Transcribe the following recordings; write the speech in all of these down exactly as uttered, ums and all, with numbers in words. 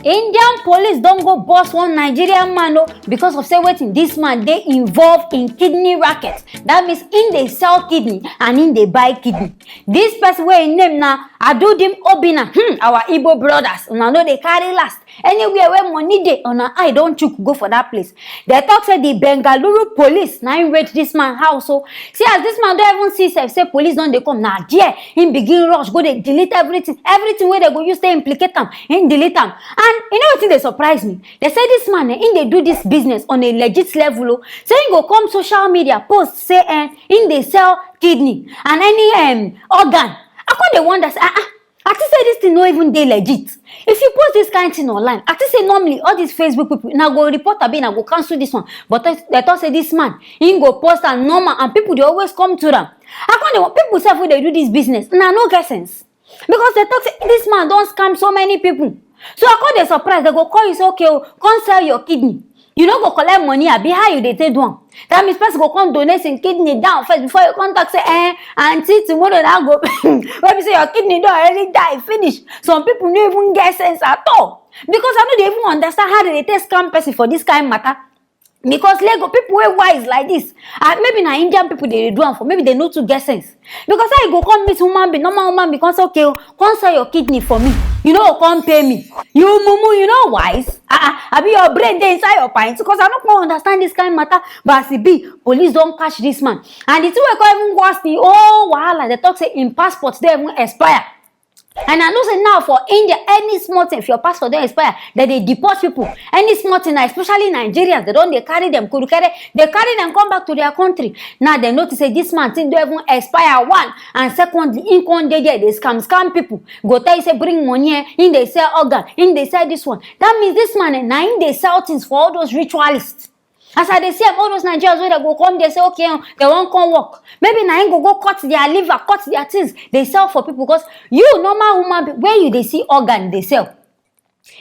Indian police don go bust one Nigerian man o, because of say wetin, this man dey involved in kidney racket. That means im dey sell kidney and im dey buy kidney. This person wey im name na Adudim Obina, hmm, our Igbo brothers, una no dey carry last. Anywhere where money dey, una eye don chook go for that place. They talk say the Bengaluru police na im raid this man house o. See as this man don even see sef say police don dey come, na there im begin rush go dey delete everything, everything wey dem go use take implicate am, im delete am. And you know wetin dey surprise me? They say this man, eh, im dey do this business on a legit level o. Say im go come social media post say, eh, im dey sell kidney and any, um, organ. I come dey wonder say, ah, ah, I think say this thing no even dey legit. If you post this kind thing online, I think say normally all these Facebook people na go report, abi na go cancel this one. But they, they talk say this man, im go post am normal and people dey always come to am. I come dey, people sef wey dey do this business, una no get sense. Because they talk say this man don scam so many people. So I come dey surprise, they go call you say, okay o, come sell your kidney. You no go collect money, abi how you dey take do am? That means person go come donate im kidney down first before you come talk say, eh, aunty, tomorrow na go. Wey be say your kidney don already die finish. Some people no even get sense at all. Because I no dey even understand how they dey take scam person for this kind matter. Because Lagos people wey wise like this, ah, maybe na Indian people dey do am for, maybe they no too get sense. Because how you go come meet human being, normal human being, come say, okay o, come sell your kidney for me. You no go come pay me. You mumu, you no wise. Ah, ah, abi your brain dey inside your pint? Because I no come understand this kind matter. But as e be, police don catch this man. And the thing wey come even worse, the whole wahala, they talk say im passport don even expire. And I know say now for India, any small thing, if your passport don expire, dem dey deport people. Any small thing, na especially Nigerians, they don dey carry them kurukere, they carry them come back to their country. Now they notice say this man thing don even expire, one, and secondly, im come dey there dey scam, scam people. Go tell you say bring money, eh, im dey sell organ, im dey sell this one. That means this man, eh, na im dey sell things for all those ritualists. As I dey see am, all those Nigerians wey dem go come, they say, okay, um, they wan come work. Maybe na im go go cut their liver, cut their things, dey sell for people. Because you, normal human being, where you dey see organ dey sell?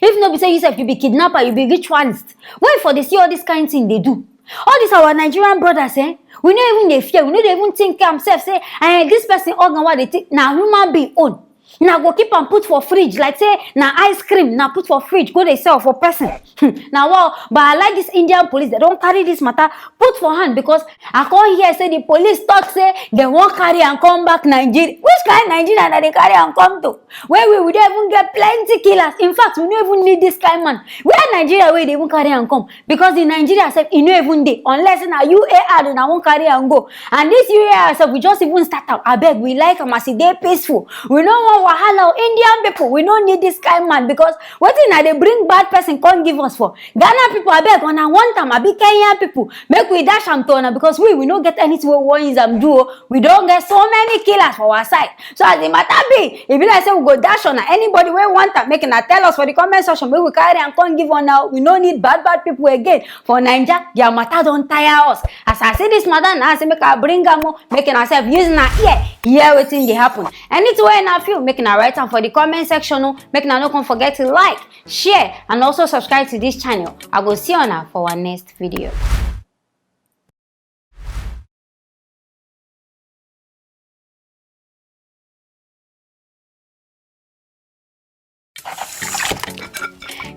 If no be say you sef, you be kidnapper, you be ritualist, where you for dey see all this kind thing dey do? All this our Nigerian brothers, eh, we no even dey fear, we no dey even think am sef say, eh, this person organ wey dey think na human being own. Na go keep am put for fridge like say na ice cream, na put for fridge go dey sell for person. Hmm, na wow. But I like this Indian police, they don carry this matter put for hand, because I come hear say the police talk say they wan carry am come back Nigeria. Which kind Nigeria na dey carry am come to? Where we, we don even get plenty killers. In fact, we no even need this kind man. Where Nigeria wey dey even carry am come? Because the Nigeria sef, e no even dey, unless na U A R una wan carry am go. And this U A R sef, we just even start am. Abeg, we like am as e dey peaceful. We no want wahala o. Indian people, we no need this kind man, because wetin una dey bring bad person come give us for? Ghana people, abeg, una want am, abi Kenyan people? Make we dash am to una, because we, we no get anything wey we wan use am do o. We don get so many killers for our side. So as the matter be, e be like say we go dash una. Anybody wey want am, make una tell us for the comment section, make we carry am come give una. We no need bad bad people again for Naija. Their matter don tire us. As I see this matter now, I say make I bring am o. Make una sef use una ear, hear wetin dey happen. Anything wey una feel, make una write am for the comment section o. Make una no come forget to like, share, and also subscribe to this channel. I go see una for our next video.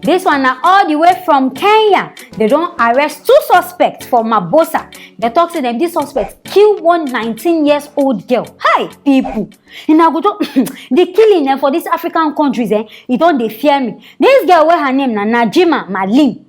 This one na all the way from Kenya. They don arrest two suspects for Mabosa. They talk say dem, these suspects kill one nineteen years old girl. Hi, people. Una go talk, the killing, eh, for these African countries, eh, e don dey fear me. This girl wey her name na Najima Malim,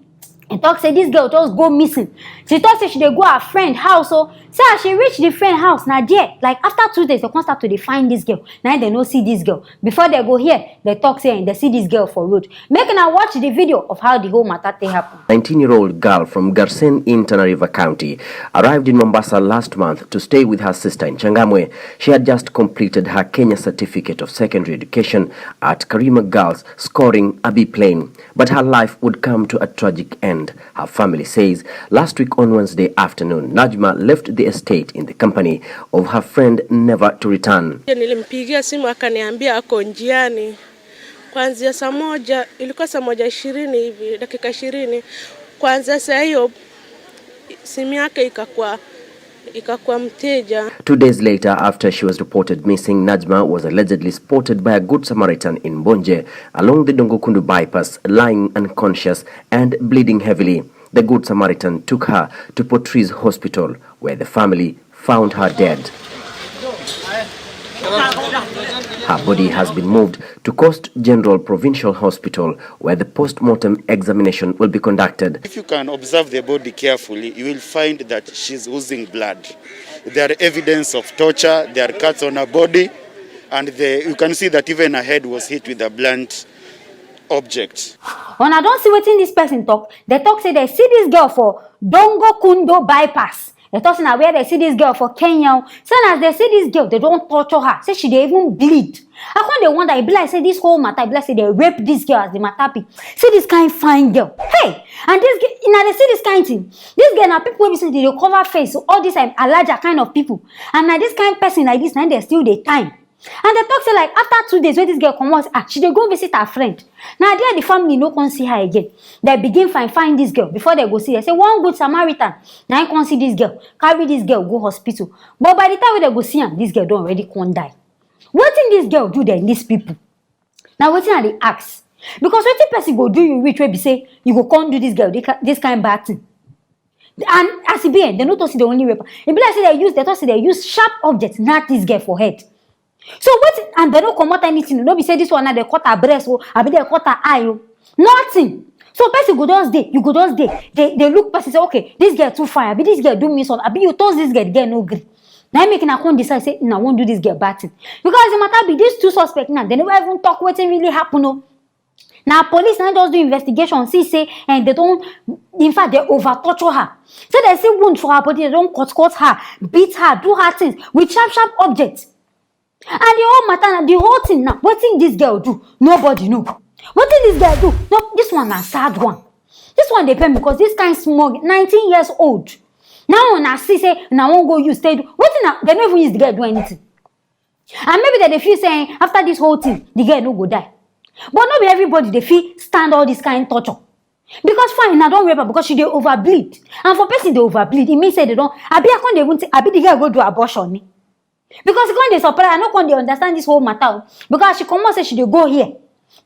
e talk say this girl just go missing. She talk say she dey go her friend house o. Say as she reach the friend house, na there, like, after two days, they come start to dey find this girl. Na im dem no see this girl. Before they go here, they talk say, eh, they see this girl for road. Make una watch the video of how the whole matter take happen. Nineteen-year-old girl from Garsen in Tana River County arrived in Mombasa last month to stay with her sister in Changamwe. She had just completed her Kenya Certificate of Secondary Education at Karima Girls, scoring a B plain. But her life would come to a tragic end, her family says. Last week on Wednesday afternoon, Najma left the estate in the company of her friend, never to return. Nilimpigia simu, akaniambia ako njiani. Kuanzia saa moja, ilikuwa saa moja ishirini hivi, dakika ishirini. Kuanzia saa hiyo, simu yake ikakuwa Ikakuwa mteja. Two days later, after she was reported missing, Najma was allegedly spotted by a good Samaritan in Mbonje along the Dongokundu bypass, lying unconscious and bleeding heavily. The good Samaritan took her to Port Reitz Hospital, where the family found her dead. Her body has been moved to Coast General Provincial Hospital, where the post-mortem examination will be conducted. If you can observe the body carefully, you will find that she's oozing blood. There are evidence of torture, there are cuts on her body, and the, you can see that even her head was hit with a blunt object. Una don see wetin dis person talk? Dem talk say dem see dis girl for Dongokundu bypass. Dem talk say na where dem see dis girl for Kenya. So as dem see dis girl, dem don torture her. Say she dey even bleed. I come dey wonder, e be like say dis whole matter, e be like say dem rape dis girl as the matter be. See dis kind fine girl. Hey! And dis girl, una dey see dis kind thing? Dis girl na people wey be say dem dey cover face all dis um, alaja kind of people. And na dis kind person like dis na im dem still dey time. And dem talk say like after two days wey dis girl comot, ah, she dey go visit her friend. Na there the family no come see her again. Dem begin find find dis girl. Before dem go see her, say one good Samaritan na im come see dis girl, carry dis girl go hospital. But by the time wey dem go see am, dis girl don already come die. Wetin dis girl do dem, dis people? Na wetin I dey ask. Because wetin person go do you reach wey be say you go come do dis girl dis ki- dis kind bad thing? And as e be, eh, dem no talk say dem only rape am. E be like say dem use, dem talk say dem use sharp object knack dis girl for head. So wetin, and dem no comot anything. No be say dis one na dem cut her breast o, abi dem cut her eye o. Nothing. So person go just dey, you go just dey, dey dey look person say, okay, dis girl too fine, abi dis girl do me something, abi you toast dis girl, the girl no gree. Na im make una come decide say una wan do dis girl bad thing. Because the matter be, dis two suspect now, dem never even talk wetin really happen o. Na police na just do investigation, see say, and dem don, in fact, dem over torture her. Say dem see wound for her body, dem don cut cut her, beat her, do her things with sharp sharp object. And the whole matter na, the whole thing na, wetin dis girl do, nobody know. Wetin dis girl do? No, dis one na sad one. Dis one dey pain me because dis kind small, nineteen years old. Now una see say una wan go use take do wetin na, dem no even use the girl do anything. And maybe dem dey feel say, eh, after dis whole thing, the girl no go die. But no be everybody dey fit stand all dis kind torture. Because fine, una don rape her because she dey over bleed. And for person dey over bleed, e mean say dem don, abi I come dey even think, abi the girl go do abortion ni? Because e come dey surprise, I no come dey understand dis whole matter o. Because as she comot say she dey go here,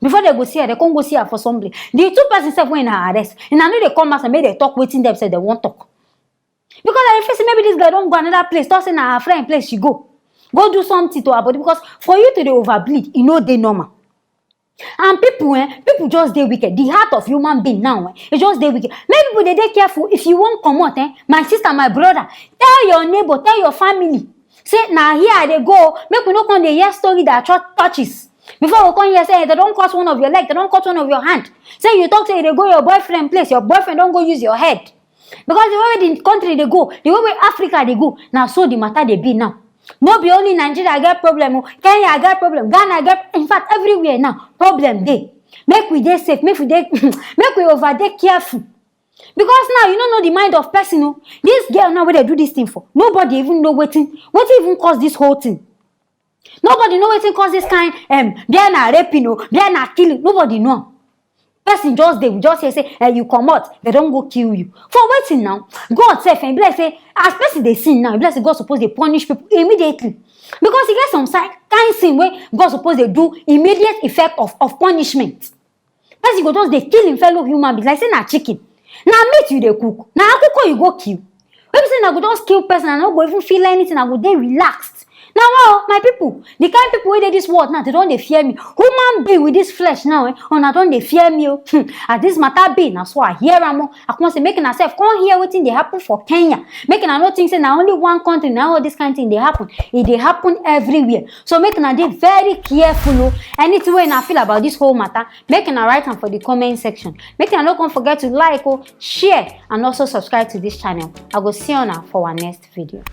before dem go see her, dem come go see her for some place. The two person sef wey una arrest, una no dey come outside make dem talk wetin dem sef dem wan talk. Because I dey feel say maybe dis girl don go another place, talk say na her friend place she go, go do something to her body. Because for you to dey over bleed, e no dey normal. And people, eh, people just dey wicked. The heart of human being now, eh, e just dey wicked. Make people dey dey careful. If you wan comot, eh, my sister, my brother, tell your neighbor, tell your family. Say na here I dey go. Make we no come dey hear story that church touches. Before we come hear say, eh, dem don cut one of your leg, dem don cut one of your hand. Say you talk say you dey go your boyfriend place, your boyfriend don go use your head. Because the way wey the country dey go, the way wey Africa dey go, na so the matter dey be now. No be only Nigeria get problem o, Kenya get problem, Ghana get, in fact, everywhere now problem dey. Make we dey safe, make we dey make we over dey careful. Because now you no know the mind of person o. This girl now wey dem do this thing for, nobody even know wetin, wetin even cause this whole thing. Nobody know wetin cause this kind, um, bia na raping o, bia na killing, nobody know. Person just dey, we just hear say, eh, you comot, dem don go kill you. For wetin now? God sef, eh, e be like say as person dey sin now, e be like say God suppose dey punish people immediately. Because e get some si- kind sin wey God suppose dey do immediate effect of of punishment. Person go just dey kill im fellow human being like say na chicken. Na meat you dey cook, na akuko you go kill. Wey be say una go just kill person and no go even feel anything, I go dey relaxed. Na wa o, my people, the kind people wey dey this world now, dem don dey fear me. Human being with this flesh now, eh, una don dey fear me o. Hmm, as this matter be, na so I hear am o. I come say make una sef come hear wetin dey happen for Kenya. Make una no think say na only one country na all this kind thing dey happen. E dey happen everywhere. So make una dey very careful o. Anything wey una feel about this whole matter, make una write am for the comment section. Make una no come forget to like o, share, and also subscribe to this channel. I go see una for our next video.